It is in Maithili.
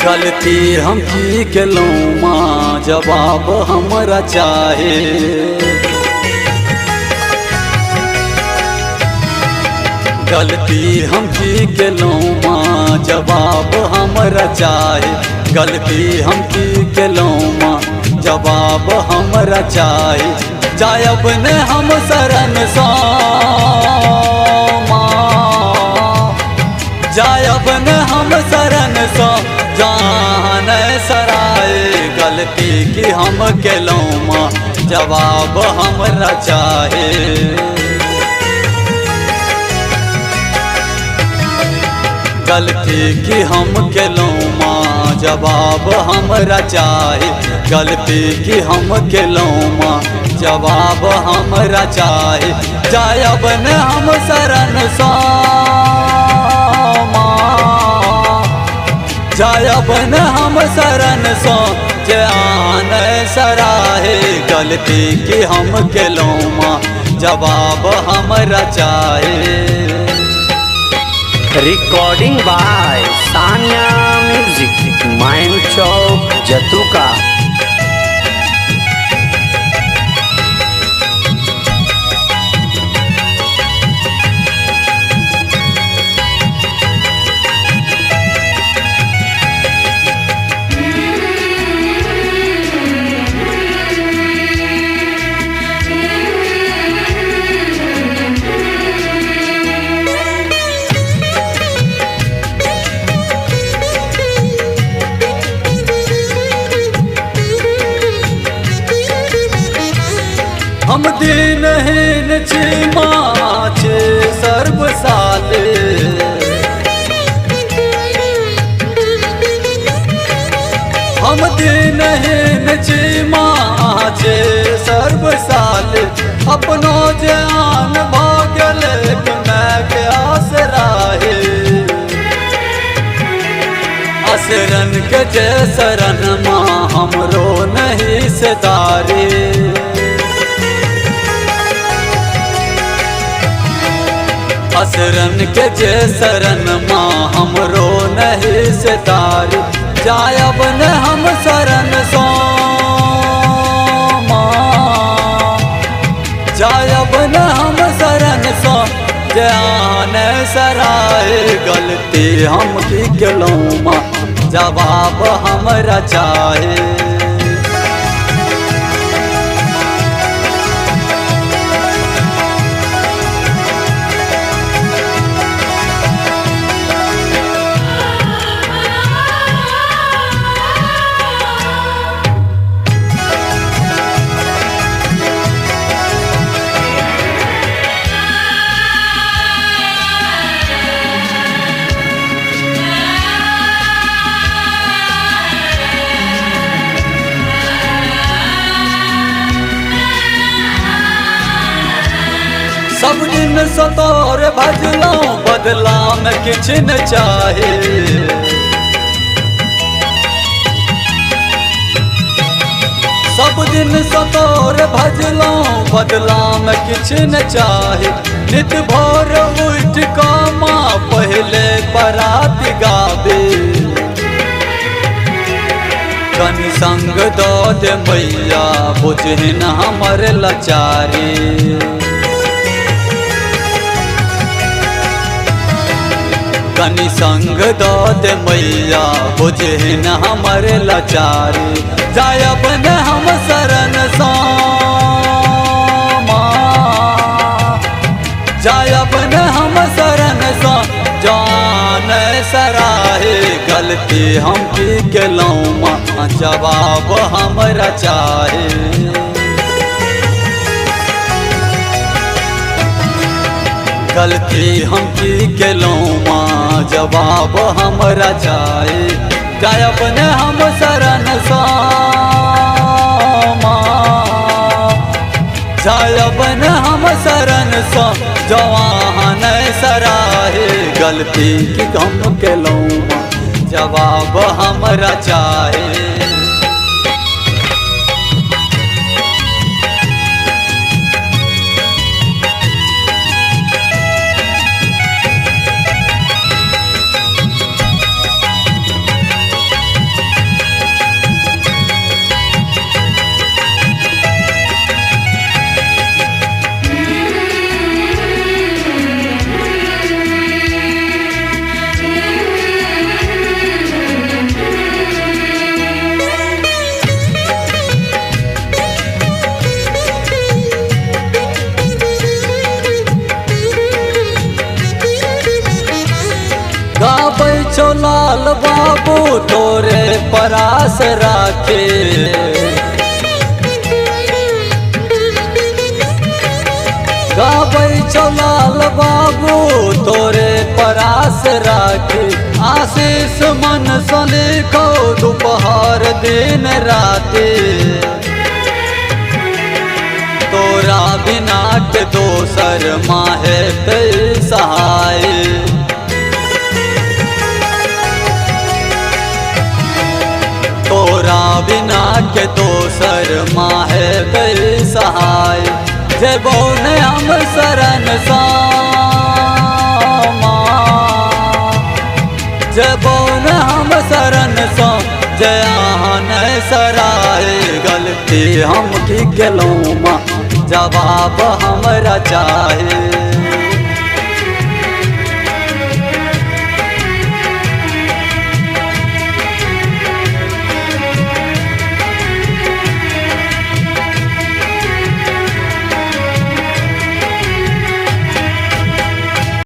गलती हम की केलहुँ माँ, जवाब हमरा चाहे। गलती हम की केलहुँ माँ, जवाब हमरा चाहे। गलती हम की केलहुँ माँ, जवाब हमरा चाहे। जायब ने हम शरण सँ माँ, जायब ने हम शरण सँ जान सराय। गलती की हम केलहुँ माँ, जवाब हमरा चाहे। गलती की हम केलहुँ माँ, जवाब हमरा चाहे। गलती की हम केलहुँ माँ, जवाब हमरा चाहे। जायब ने हम शरण सँ माँ, जायब ने हम शरण सँ जान सराहे। गलती की हम केलहुँ माँ, जवाब हमरा चाहे। Recording by Sania music, mine Chowk, Jatuka. हम दीनहीन छी माँ, छी सर्वसाले। हम दीनहीन छी माँ, छी सर्वसाले। अपनो जान भऽ गेल मायके आसराहे। असरन के जे शरण माँ, हमरो नहीं से दारी। असरन के जे शरण माँ, हमरो नहीं से तारी। जायब ने हम शरण सँ माँ, जायब ने हम शरण सँ जान सराय। गलती हम की केलहुँ माँ, जवाब हमरा चाहे। सब दिन सतोर भजलहुँ, बदला में किछु न चाहे। सब दिन सतोर भजलहुँ, बदला में किछु न चाहे। नित भोर उठि कऽ माँ पहिले परात गाबे। कनि संग दऽ दे मैया, बुझहिन हमर लाचारी। कनि संग दऽ दे मैया, बुझहिन हमर लाचारी। जायब ने हम शरण सँ माँ, जायब ने हम शरण सँ जान सराहे। गलती हम की केलहुँ माँ, जवाब हमरा चाहे। गलती हम की केलहुँ माँ, जवाब हमरा चाहे। जायब ने हम शरण सँ माँ, जायब ने हम शरण सँ जवान सराहे। गलती की हम केलहुँ माँ, जवाब हमरा चाहे। छौ लाल बाबू तोरे परास राखे। गाबै छौ लाल बाबू तोरे परास राखे। आशीष मन सँ लिखौ दुपहर दिन राति। तोरा बिना के दोसर माहे सहाय। तोरा बिना के दोसर माहे सहाय। जेबो ने हम शरण सा माँ, जेबो ने हम शरण सा जय अहाँ नहि सराय। गलती हम की केलहुँ माँ, जवाब हमरा चाही।